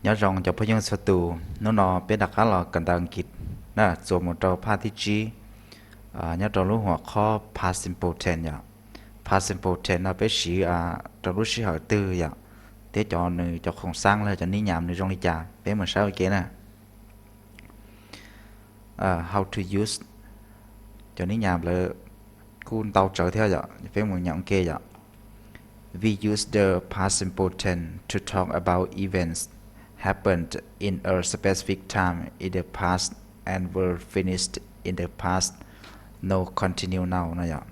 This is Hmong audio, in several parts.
Nyob zoo cov phooj ywg txhua tus, hnub no peb rov qab los kawm ntawv Askiv na, txuas mus rau phaj thib tsib, nyob rau lub huam qhob past simple tense yom. Past simple tense no peb siv rau lub sij hawm twg yom, thiab cov nws cov khoom xaab los cov nib nyam nws zoo li cas peb mus saib ua ke na. How to use, cov nib nyam lawv kuj ntau tsawv thiab yom, peb mus nyam ua ke yom. We use the past simple tense to talk about events happened in a specific time in the past and were finished in the past, no continue now no yom.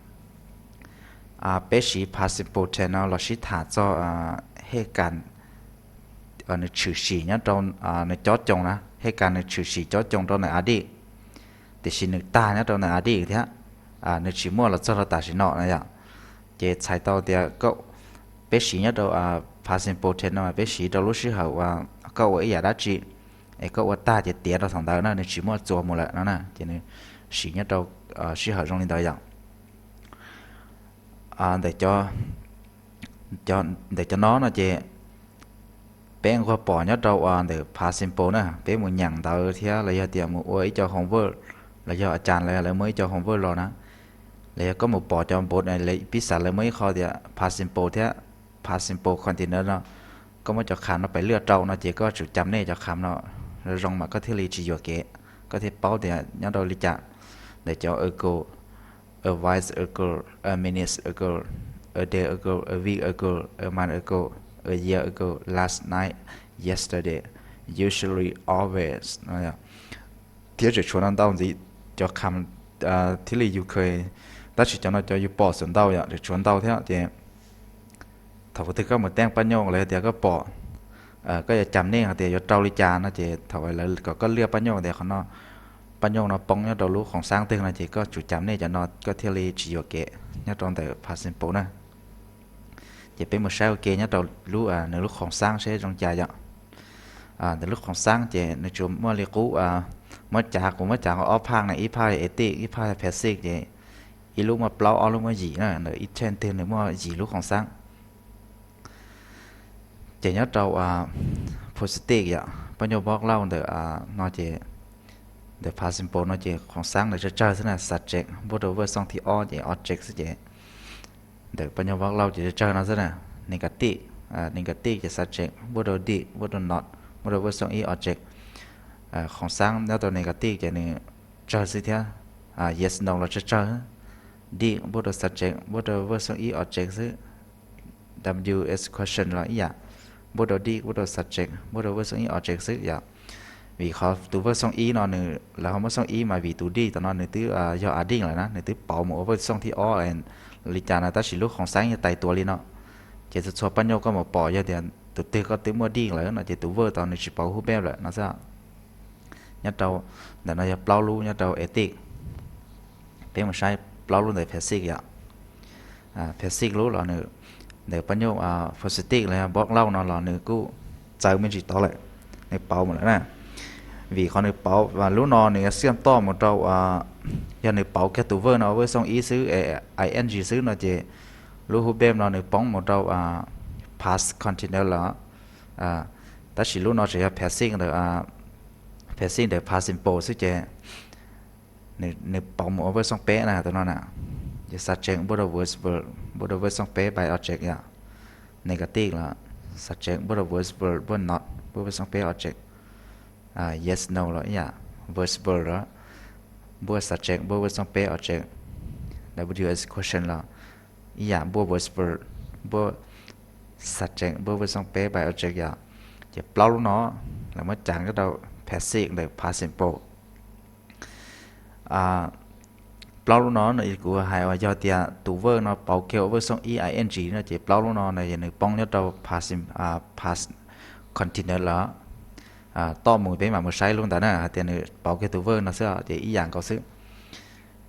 Peb siv past simple tense no los sib tham txog hej kas nws tshwm sim nyob rau, nws cob coos na, hej kas nws tshwm sim cob coos rau nws a dij, tiam sis nws tag nyob rau nws a dij thiab, nws tsis muaj los txog rau tam sim no no yom. Ces txhais tau tias peb siv nyob rau past simple tense no peb siv rau lub sij hawm uas koj ua ib yam dab tsi es koj ua tag ces tiav rau thaum ntawd na, nws tsis muaj txuas mus lawm no na, ces nws siv nyob rau sij hawm zoo li ntawd yom. Ntawm cov no no ces peb nquag pom nyob rau ntawm past simple na, peb mus nyeem ntawv thiab los yog tias mus ua ib co homework, los yog a cas lawv lawv muaj ib co homework los na, los yog koj mus pom cov npau, piv xam lawv muaj ib qho tias past simple thiab past simple continuous no, koj muab cov kham no pais lwaj rau no ces koj tsum cam nej cov kham no zoo zoo mas koj thiaj li tsis yuam kev, koj thiaj paub tias nyob rau li cas. Ntawm cov ago, a while ago, a minute ago, a day ago, a week ago, a month ago, a year ago, last night, yesterday, usually, always no, thiab tseem tshuav no ntau ntxiv cov kham thiaj li yus kheev, tab sis cov no cov yus pom xwm ntau yom, tseem tshuav ntau thiab ces thaum twg koj mus teeb paj nyoj los yog tias koj pom, koj yuav cam nej hais tias yuav rau li cas no ces thaum lawv kom koj lwaj paj nyoj tias qhov no, paj nyoj no poob nyob rau lub khoom xaab twg no ces koj tsum cam nej cov no koj thiaj li tsis yuam kev nyob rau ntawm past simple na. Ces peb mus saib ua ke nyob rau lub, nws lub khoom xaab seb zoo cas yom. Ntawm lub khoom xaab ces nws tsuas muaj li qub, muab cav, kuv muab cav ob phaj na, ib phaj ethics ib phaj passive ces ib lub muaj plaub ob lub muaj yim na, ntawm ib term twg nws muaj yim lub khoom xaab. Ces nyob rau positive yom, paj nyoj box lauj ntawm no ces ntawm past simple no ces khoom xaab ntawm tsawg tsawg xwb na, subject npuaj rau verb xoj thib ob ces object xwb ces ntawm paj nyoj box lauj ces tsawg tsawg no xwb na. Negative, negative ces subject npuaj rau did, npuaj rau not, npuaj rau verb xoj ib object. Khoom xaab nyob rau negative ces nws tsawg xwb thiab, yes no los tsawg tsawg. Did npuaj rau subject npuaj rau verb xoj ib object xwb. W is question los ib yam, npuaj rau did npuaj rau subject npuaj rau verb xoj ib object xwb yom. Vim qhov tus verb xoj ib no nws, lawv ho muab xoj ib mas vim tus did tom no nws twb yog a dij lawm na, nws twb pauv mus ua verb xoj thib ob li cas no tab sis lub khoom xaab yog tais tuav li no. Ces txhua txhua paj nyoj koj mus pom yog tias tus twg koj twb muaj did lawm no ces tus verb tod nws tsis pauv who be lawm no xwb. Nyob rau ntawm no yog plaub lub nyob rau ethics. Peb mus saib plaub lub ntawm passive yom. Passive lub los nws, ntawm paj nyoj positive los yog box lauj no los nws kuj txawv me ntsis tod lawm, nws pauv mus lawm na. Vim qhov nws pauv lub no nws yuav xiaj toj mus rau, yog nws pauv kiag tus verb no verb xoj ib xwb, ing xwb no ces lub who be no nws poob mus rau past continuous lawm. Tab sis lub no tseem yog passive ntawm, passive ntawm past simple xwb ces nws pauv mus ua verb xoj peb na, tus no na. Ces subject npuaj rau verb, npuaj rau verb xoj peb by object yom. Negative los subject npuaj rau verb, npuaj not, npuaj verb xoj peb object. Yes no los ib yam, verb los npuaj subject npuaj verb xoj peb object. W is question los ib yam, npuaj verb, npuaj subject npuaj verb xoj peb by object yom. Ces plaub lub no lawv muab cav nyob rau passive ntawm past simple. Plaub lub no no kuv hais uas yog tias tus verb no pauv kiag ua verb xoj ib ing no ces plaub lub no no nws poob nyob rau past, past continuous lawm. Tom mus peb mam mus saib lub ntawd na, hais tias nws pauv kiag tus verb no xwb ces ib yam nkaus xwb.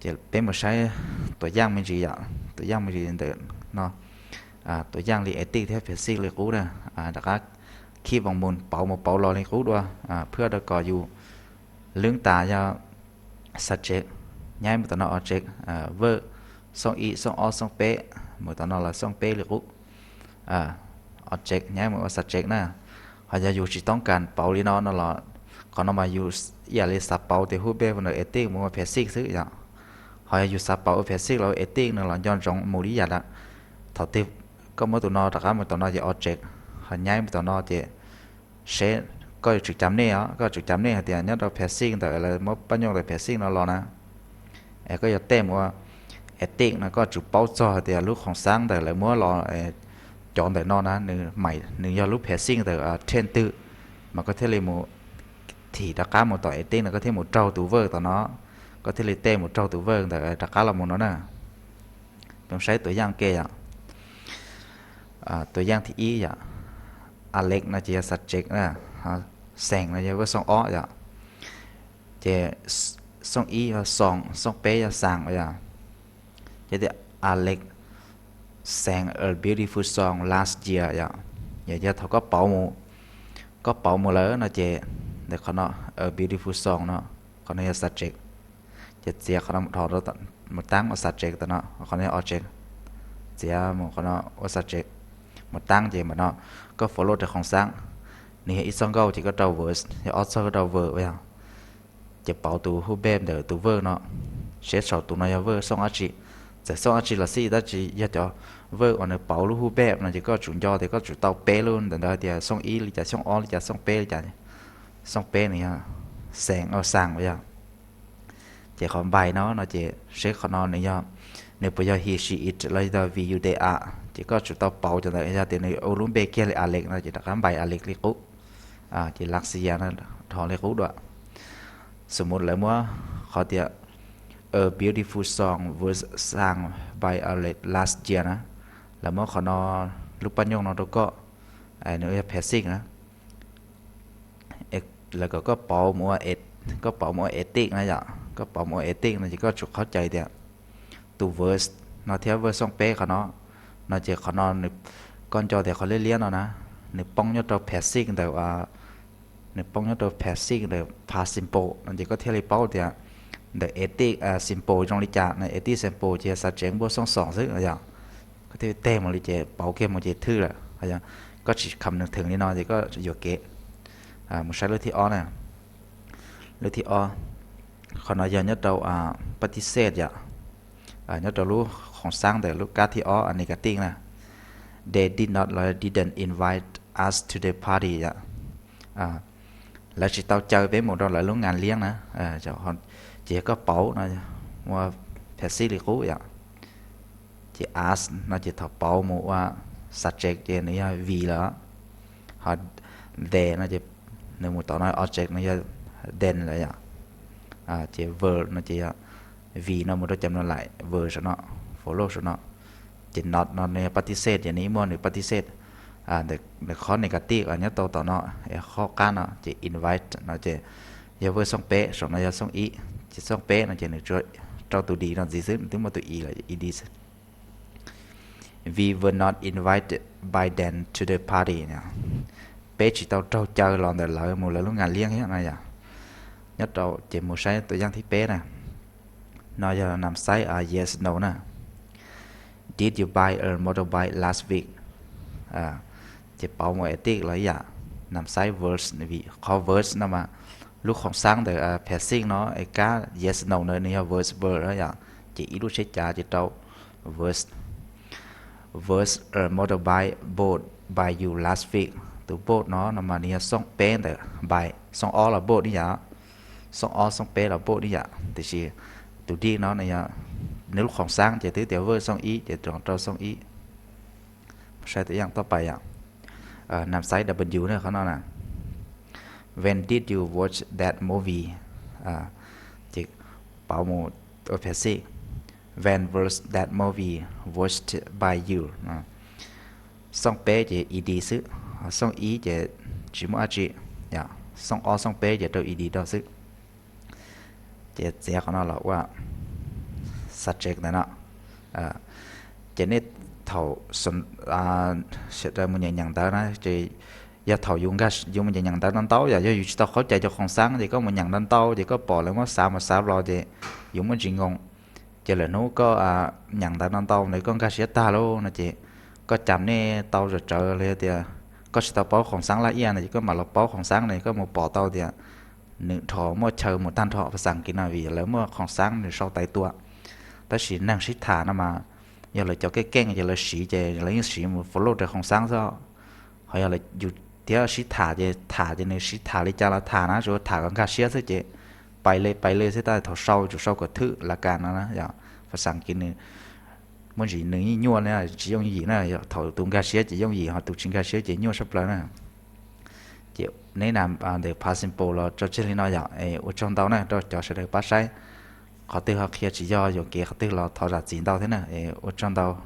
Ces peb mus saib tuam yaj me ntsis yom, tuam yaj me ntsis ntawm no, tuam yaj li ethics thiab passive li qub na, rov qab khij voos mus pauv mus pauv los li qub dua, phwj rau kom yus lwb tas yog subject nyaib mus tom no object, verb xoj ib xoj ob xoj peb mus tom no los xoj peb li qub, object nyaib mus ua subject na. Ho yog yus tsis toob kas pauv li no no los, qhov no mas yus ib yam li xav pauv tias who beb ntawm edit mus ua passive xwb yom. Ho yog yus xav pauv ua passive los ua edit no los nco ntsoov mus li yam lawm. Thaum twg koj muab tus no rov qab mus tom no ces object, ho nyaib mus tom no ces seb koj yuav tsum cam nej os, koj yuav tsum cam nej hais tias nyob rau passive ntawm lawv muab pab nyoj ntawm passive no los na, es koj yuav tej mus ua edit no koj yuav tsum paub txog hais tias lub khoom xab ntawm lawv muab los cov ntawm no na nws maim nws yog lub passive ntawm ten twg, mas koj thiaj li mus thim rov qab mus tom edit no koj thiaj mus raug tus verb tom no, koj thiaj li tej mus raug tus verb ntawm rov qab los mus no na. Peb saib tus yaaj ke yom. Tus yaaj thib ib yom, Alex no ces yog subject na, Xeem no yog verb xoo ob yom, ces xoo ib yog song, xoo peb yog xaas yom. Ces tias Alex sang a beautiful song last year yom. Yog thaum koj pauv mus, koj pauv mus lawm no ces ntawm qhov no a beautiful song no, qhov no yog subject, ces txiav qhov no mus dhos mus taab ua subject tom no, qhov no yog object, txiav mus qhov no ua subject mus taab ces mam no koj follow rau khoom xab, nws yog ib txoj nkauj ces koj rau verb, yog ob txoj koj rau verb yom. Ces pauv tus who beb ntawm tus verb no, seb saum tus no yog verb xoo dab tsi. Txawm xoo dab tsi los xij tab sis yog cov verb uas nws pauv lub who beb no ces koj tsum nco tias koj tsum tau peb lub ntawm ntawd tias xoo ib li cas, xoo ob li cas, xoo peb li cas. Xoo peb nws yog sang, xaas yog. Ces qhov by no no ces seb qhov no nws yog, nws puas yog he, she, it los yog they, you, they are, ces koj tsum tau pauv cov ntawd. Yog tias nws ua lub npe kiag li Alex no ces rov qab by Alex li qub, ces last year no dhos li qub dua. Xws mus lawv muab qhov tias a beautiful song was sung by Alex last year na, lawv muab qhov no, lub pab nyoj no rau koj, nws yog passive na, lawv kom koj pauv mus ua, koj pauv mus ua edit na yom, koj pauv mus ua edit no ces koj tsum qhov cais tias tus verb no thiab verb xoo peb qhov no, no ces qhov no nws, koj nco tias qhov liab liab no na, nws poob nyob rau passive ntawm, nws poob nyob rau passive ntawm past simple no ces koj thiaj li paub tias ntawm edit simple zoo li cas no. Edit simple ces xav tsev npuaj xooj xoom xwb yom. Koj thiaj li tej mus li ces pauv kiag mus ces thwj lawm. Koj tsis kham nws theem li no ces koj yuam kev. Mus saib lub thib ob na. Lub thib ob, qhov no yog nyob rau pab tib xej yom, nyob rau lub khoom xab ntawm lub kab thib ob negative na. They did not los didn't invite us to the party yom. Lawv tsis tau caw peb mus rau lawv lub ngas liab na. Ces yog koj pauv no, ua passive li qub yom. Ces us no ces thaum pauv mus ua subject ces nws yog we lawm. Ho they no ces nws mus tom no object no yog them lawm yom. Ces were no ces yog we no mus rau cov no laim were saum no, follow saum no. Ces not no nws yog pab tib xej ces nws ib muaj nws pab tib xej. Nws qhov negative nyob tau tom no, es qhov qab no ces invite no ces yog verb xoo peb, saum no yog xoo ib, ces xoo peb no ces nws tsuas rau tus D no ntxiv xwb, nws twb muaj tus i lawm, ed xwb. We were not invited by them to the party. Peb tsis tau raug caw los ntawm lawv mus lawv lub ngas liab thiab no yom. Nyob rau ces mus saib tus yam thib peb na. No yog nam saib yes no na. Did you buy a motorbike last week? Ces pauv mus edit los ib yam, nam saib verb, vim qhov verb no mas lub khoom xab ntawm passive no es kab yes no ntawd nws yog verb, verb yom, ces ib lub tsheb cav ces rau verb. Was a motorbike bought by you last week? Tus bought no no mas nws yog xoo peb ntawm by, xoo ob los bought ib yam, xoo ob xoo peb los bought ib yam, tiam sis tus did no nws yog, nws lub khoom xab ces twb tias verb xoo ib ces rau xoo ib. Saib tus yam toj pais yom. Nam saib W ne qhov no na. When did you watch that movie? Ces pauv mus ua passive. When was that movie watched by you? Xoo peb ces ed xwb, xoo ib ces tsis muaj dab tsi, xoo ob xoo peb ces rau ed rau xwb. Ces txiav qhov no los ua subject ntawm no. Ces nej thaum sawv daws mus nyeem nyeem ntawv na, ces yog thaum yus nkag yus mus nyeem nyeem ntawv ntau ntau, yog yog yus tsis tau qhaub cai cov khoom xab ces koj mus nyeem ntau ntau ces koj pom lawv muab xav mus xav los ces yus muaj ntsis ngoo. Ces lawm hnub koj nyeem ntawv ntau ntau ntawd koj nkag siab tag lauj no ces koj cam nej tau zam tsawv los yog tias koj tsis tau paub khoom xaab laj iaj no ces koj mam los paub khoom xaab no koj mus pom tau tias nws dhos muaj chaw mus tag nrho phas xas kiv no vim lawv muaj khoom xaab nws sau tais tua. Tab sis neeg sib tham no mas yog lawv cov keej keej ces lawv siv ces lawv yeej siv mus follow raws khoom xaab xwb. Ho yog lawv yus thiab sib tham ces tham ces nws sib tham li cas los tham na, tsuas tham kom nkag siab xwb ces pais le pais le xwb, tab thaum sau tsuas sau kom thwm la kas no na yom. Phas xas kiv nws muaj ntsis nws yeej nyuaj li, tsis yooj yim na, thaum tus nkag siab ces yooj yim ho tus tsis nkag siab ces nyuaj sab plaws na. Ces neb na, ntawm past simple los tso tseg li no yom. Ua tsaug ntau na rau cov sawv daws pab saib. Qhov twg ho qhia tsis yog yuam kev qhov twg los thov zam txim ntau thiab na. Ua tsaug ntau.